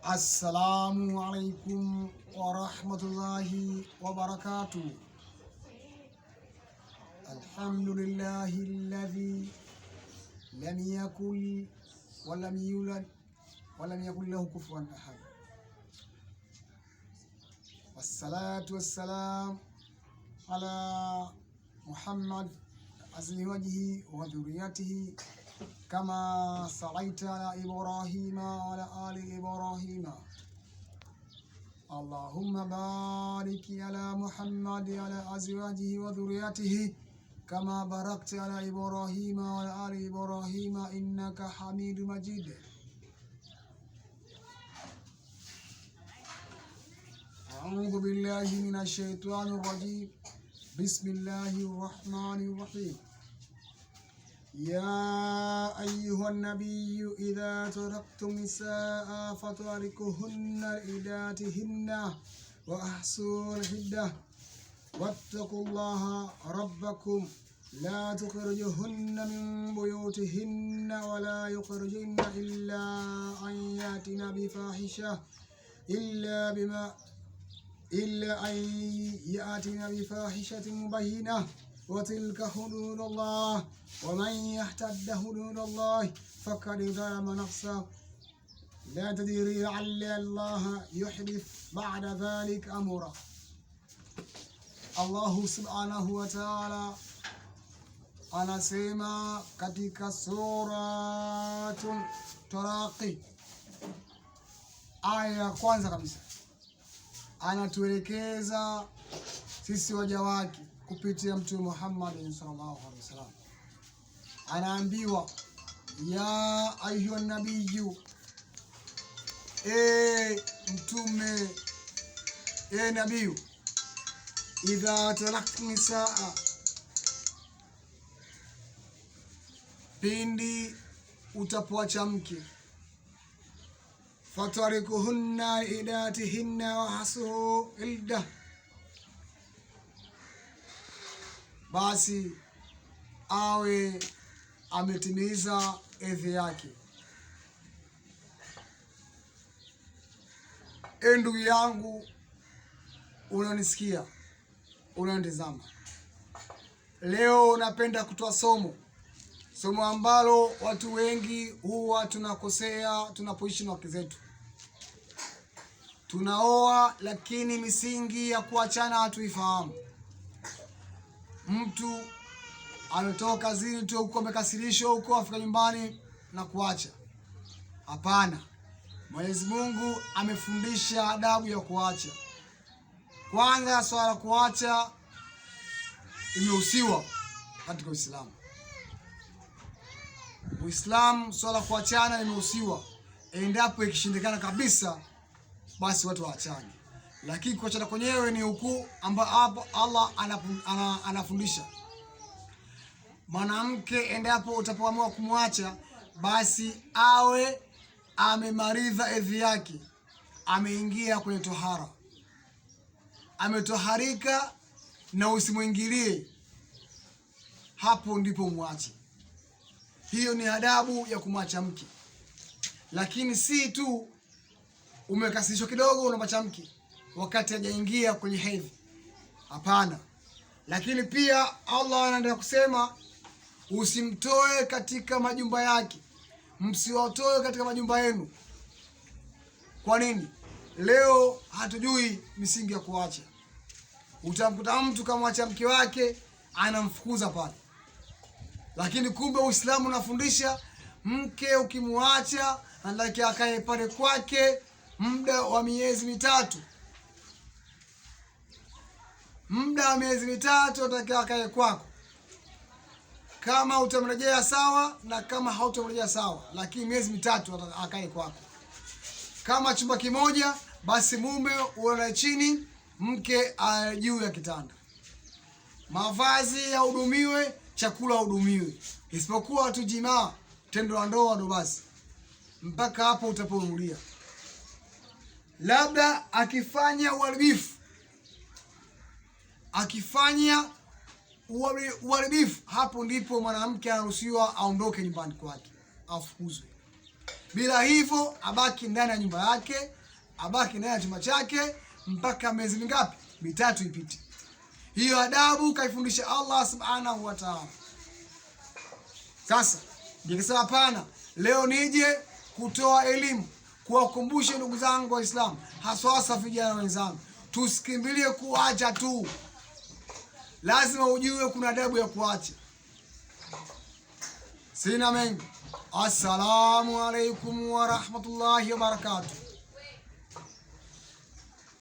Assalamu alaikum warahmatullahi wabarakatuh. Alhamdulillahi alladhi lam yakul walam yulad walam yakul lahu kufuwan ahad. Wassalatu wassalam ala Muhammad azwajihi wa dhurriyyatihi kama salaita ala Ibrahima wa ala ali Ibrahima. Allahumma bariki ala Muhammad wa ala azwajihi wa dhurriyyatihi kama barakta ala Ibrahima wa ala ali Ibrahima innaka Hamidu Majid. A'udhu billahi minash shaitani rajim. Bismillahir rahmanir rahim. يا أيها النبي إذا طلقتم النساء فطلقوهن لعدتهن وأحصوا العدة واتقوا الله ربكم لا تخرجوهن من بيوتهن ولا يخرجن إلا أن يأتين بفاحشة إلا أن يأتين بفاحشة مبينة وتلك حدود الله ومن يعتد حدود الله فقد ظلم نفسه لا تدري لعل الله يحدث بعد ذلك أمرا. Allahu subhanahu wa ta'ala anasema katika Suratul Talaqi aya ya kwanza kabisa, anatuelekeza sisi waja wake kupitia Mtume Muhammad sallallahu alaihi wasallam, anaambiwa ya ayuha nabiyu, e mtume, e nabiyu, idha talaktu nisaa, pindi utapoacha mke, fatarikuhunna idatihinna wahasuhu ilda, basi awe ametimiza edhi yake. E ndugu yangu unanisikia, unanitazama, leo napenda kutoa somo, somo ambalo watu wengi huwa tunakosea tunapoishi na wake zetu. Tunaoa lakini misingi ya kuachana hatuifahamu. Mtu ametoka kazini tu huko amekasirishwa huko, afika nyumbani na kuacha. Hapana, Mwenyezi Mungu amefundisha adabu ya kuacha. Kwanza, swala la kuacha imehusiwa katika Uislamu. Uislamu, swala la kuachana imehusiwa, endapo ikishindikana kabisa, basi watu waachane, lakini kuachana kwenyewe ni huku ambapo Allah anafundisha mwanamke, endapo utapoamua kumwacha, basi awe amemaliza edhi yake, ameingia kwenye tohara, ametoharika, na usimwingilie, hapo ndipo mwache. Hiyo ni adabu ya kumwacha mke, lakini si tu umekasirishwa kidogo unamwacha mke wakati hajaingia kwenye hedhi. Hapana. Lakini pia Allah anaendelea kusema usimtoe katika majumba yake, msiwatoe katika majumba yenu. Kwa nini? Leo hatujui misingi ya kuacha. Utamkuta mtu kamwacha mke wake anamfukuza pale, lakini kumbe Uislamu unafundisha mke ukimwacha anatakiwa akae pale kwake muda wa miezi mitatu. Muda wa miezi mitatu anatakiwa akae kwako, kama utamrejea sawa, na kama hautamrejea sawa, lakini miezi mitatu akae kwako. Kama chumba kimoja, basi mume uone chini, mke juu ya kitanda. Mavazi yahudumiwe, chakula hudumiwe, isipokuwa tu jimaa, tendo la ndoa ndo basi, mpaka hapo utaporudia. Labda akifanya uharibifu, akifanya uharibifu, hapo ndipo mwanamke anaruhusiwa aondoke nyumbani kwake, afukuzwe. Bila hivyo abaki ndani ya nyumba yake, Abaki naye chumba chake mpaka miezi mingapi? Mitatu ipite. Hiyo adabu kaifundisha Allah subhanahu wa ta'ala. Sasa nikisema hapana, leo nije kutoa elimu, kuwakumbusha ndugu zangu Waislamu, haswa hasa vijana wenzangu, tusikimbilie kuacha tu. Lazima ujue kuna adabu ya kuacha. Sina mengi. Assalamu alaikum warahmatullahi wabarakatuh.